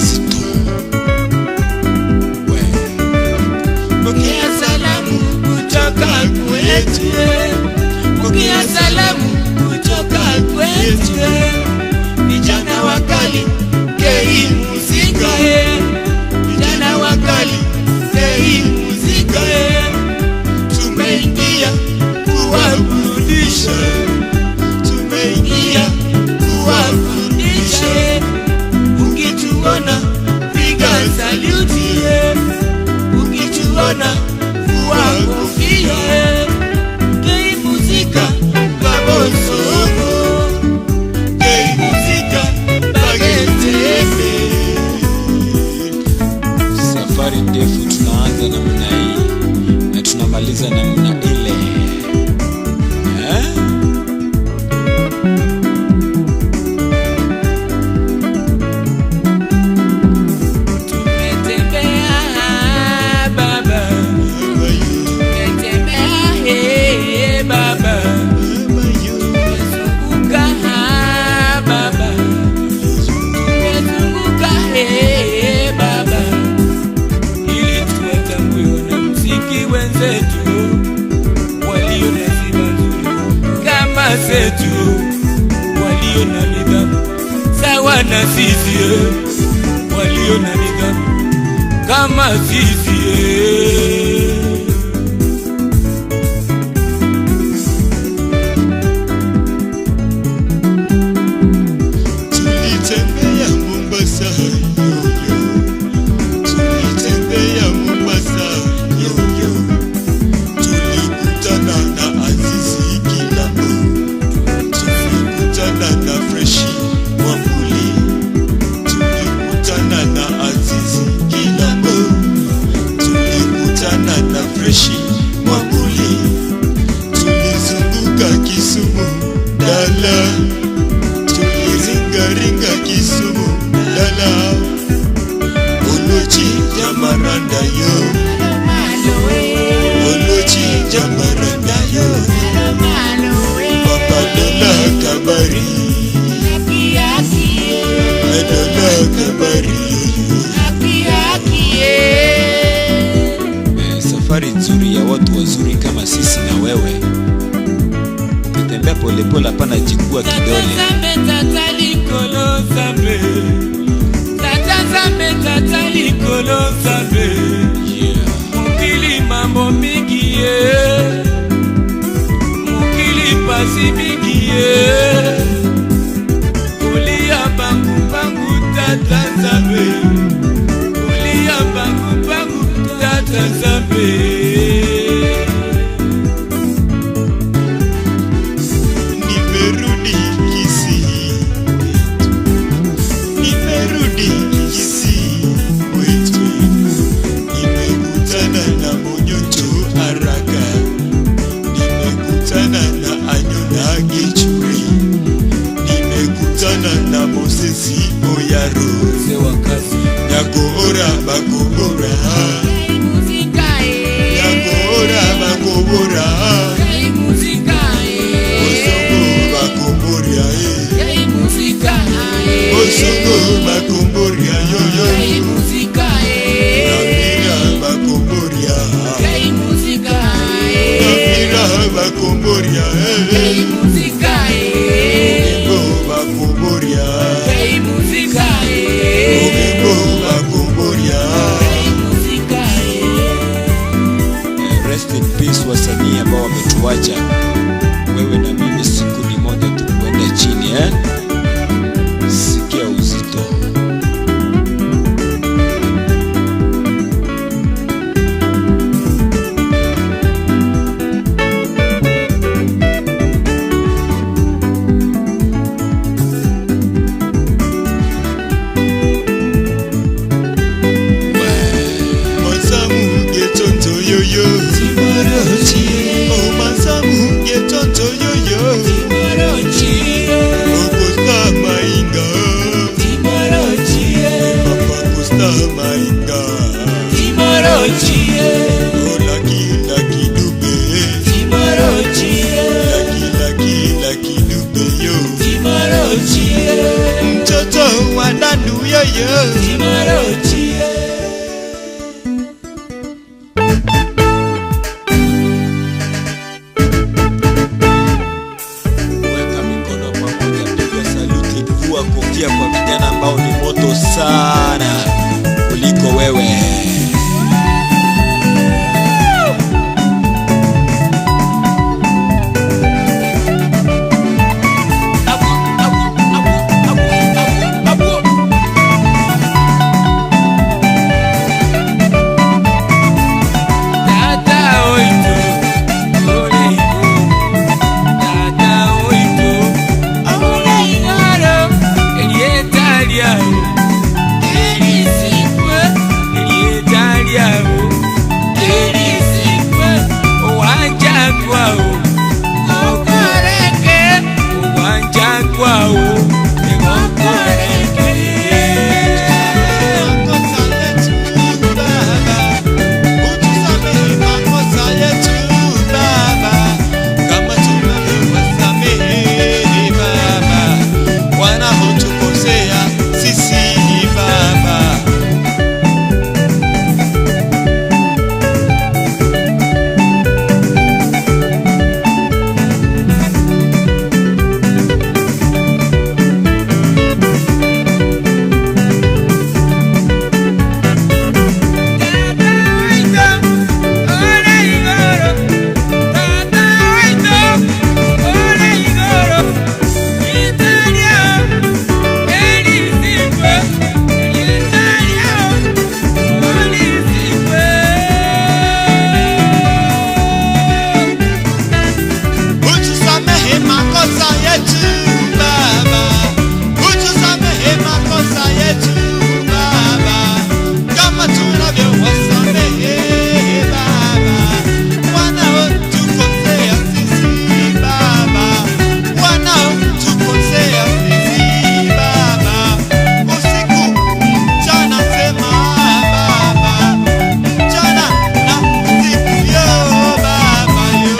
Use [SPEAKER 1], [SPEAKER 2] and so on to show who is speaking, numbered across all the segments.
[SPEAKER 1] Uzito. We.
[SPEAKER 2] Pokea salamu kutoka kwetu, pokea salamu kutoka kwetu, vijana wakali Kei Muzika, vijana wakali Kei Muzika, tumeingia kuwaburudisha, tumeingia kuwaburudisha. Ukituona piga saluti, ukituona vua kofia. Kei Muzika babosongo, Kei Muzika bagetebe.
[SPEAKER 1] Safari ndefu tunaanza namna hii na tunamaliza namna ile, eh?
[SPEAKER 2] Tumetembea baba, tumetembea hey baba, tumezunguka baba, tumezunguka hey baba, ili tuwatambue wanamuziki wenzetu walio na sifa nzuri kama zetu, walio na nidhamu sawa na sisi, walio na nidhamu kama sisi.
[SPEAKER 3] Tulitembea Mombasa yoyo, tulitembea Mombasa yoyo, tulikutana na Azizi Kilambo, tulikutana na Freshi Mwambuli, tulikutana na Azizi Kilambo, tulikutana na Freshi Mwambuli, tulizunguka Kisumu dala, tuliringaringa Kisumu dala, Olochi Jamaranda yo, Olochi Jamaranda yo, Papa Dola Kabari, Dola Kabari yo.
[SPEAKER 1] Safari nzuri ya watu wazuri kama sisi na wewe, ukitembea polepole, hapana jikua kidole.
[SPEAKER 2] Tata tata likolo nzambe, tata nzambe tata likolo nzambe.
[SPEAKER 1] Yeah.
[SPEAKER 2] Mokili mambo mingi ye, mokili pasi mingi ye, kolia bangu tata nzambe, kolia bangu tata nzambe.
[SPEAKER 3] Nimerudi Kisii kwetu, nimerudi Kisii kwetu, nimekutana na Monyoto Araka, nimekutana na Anyona Gechuri, nimekutana na Mosesi Oyaro,
[SPEAKER 2] Mzee wa kazi.
[SPEAKER 3] Nyakoora Bakobora, Nyakoora Bakobora, Osongo Bakomboria, eh. Osongo Bakomboria yoyo, Namira Bakomboria, Namira Bakomboria, eh. Ogembo Bakomboria, Ogembo Bakomboria.
[SPEAKER 1] Rest in peace wasanii ambao wametuacha. Wewe na mimi siku ni moja tu kuenda chini, eh? Sikia uzito.
[SPEAKER 3] Masamu getonto yoyo, oh Masamu getonto yoyo, Okosta mainga, Papa Costa mainga, oh Lucky Lucky Dube, Lucky Lucky Lucky Dube yo, mtoto wa Dandu yoyo. Utusamehe makosa yetu Baba, utusamehe makosa yetu Baba, kama tunavyowasamehe Baba wanaotukosea sisi Baba, wanaotukosea sisi Baba, usiku mchana sema Baba, mchana na usiku yo Baba yo.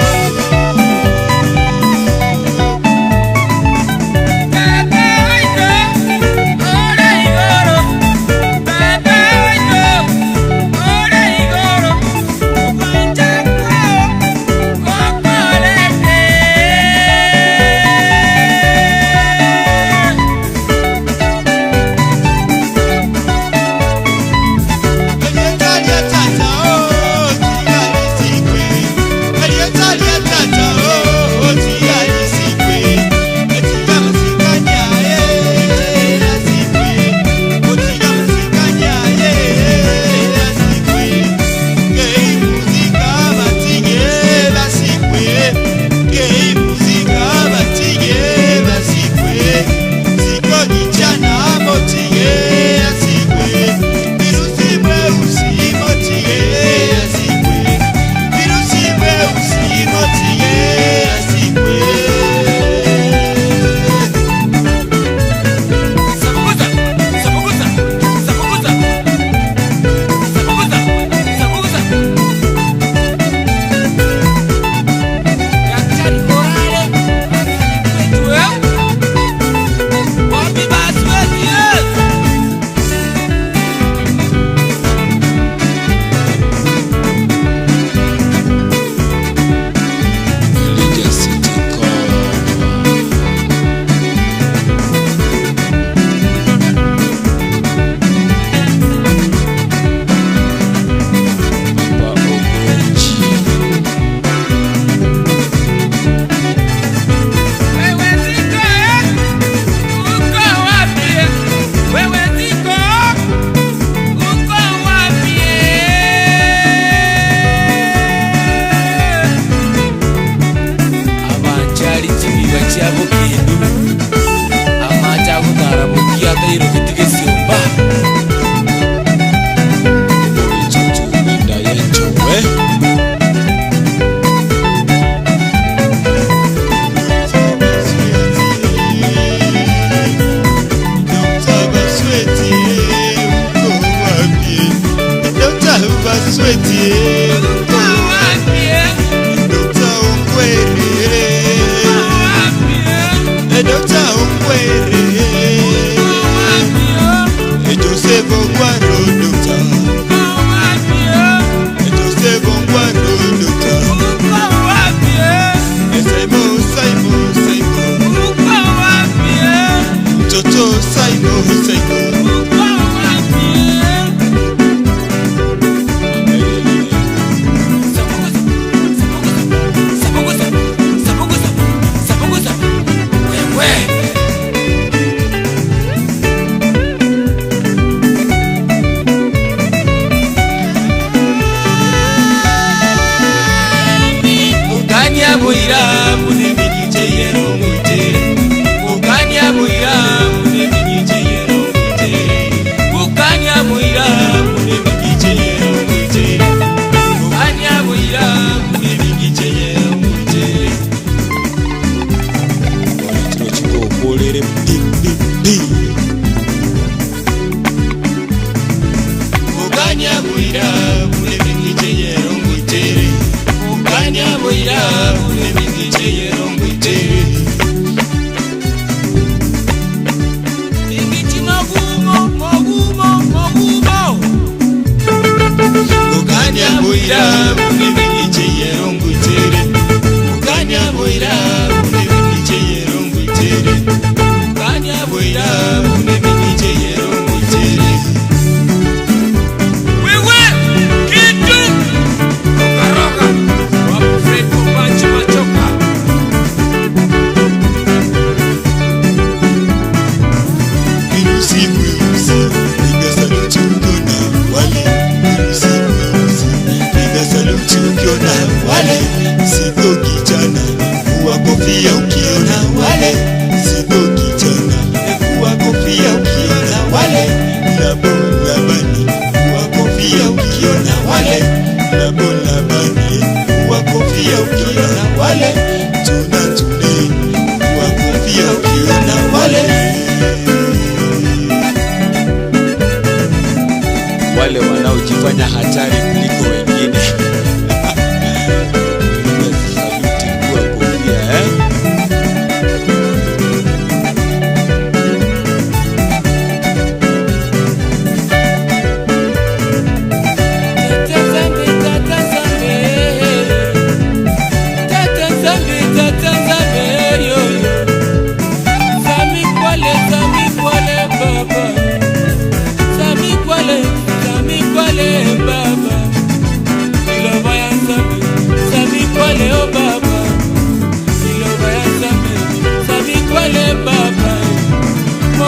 [SPEAKER 1] Elijah City Call. Papa Ogoji.
[SPEAKER 2] Abanchari chibiba chiabo kindu amacha agotara bokia atairo getiga esiomba.
[SPEAKER 1] Ogoji Wenda Yenchowe.
[SPEAKER 3] Simon,
[SPEAKER 2] Muganya bwira munebigijeyero mwitere, muganya bwira munebigijeyero mwitere, muganya bwira munebigijeyero mwitere, muganya bwira munebigijeyero mwitere.
[SPEAKER 1] Kino kikokolere pi pi pi.
[SPEAKER 3] Muganya bwira munebigijeyero mwitere, muganya bwira munebigijeyero mwitere.
[SPEAKER 2] Ingiti magumo magumo magumo.
[SPEAKER 3] Muganya bwira munebigijeyero mwitere, muganya bwira munebigijeyero mwitere.
[SPEAKER 2] Muganya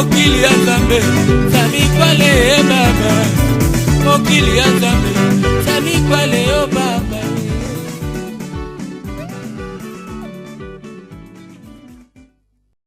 [SPEAKER 2] Mokili ya Nzambe, Sami Kwale baba. Mokili ya Nzambe.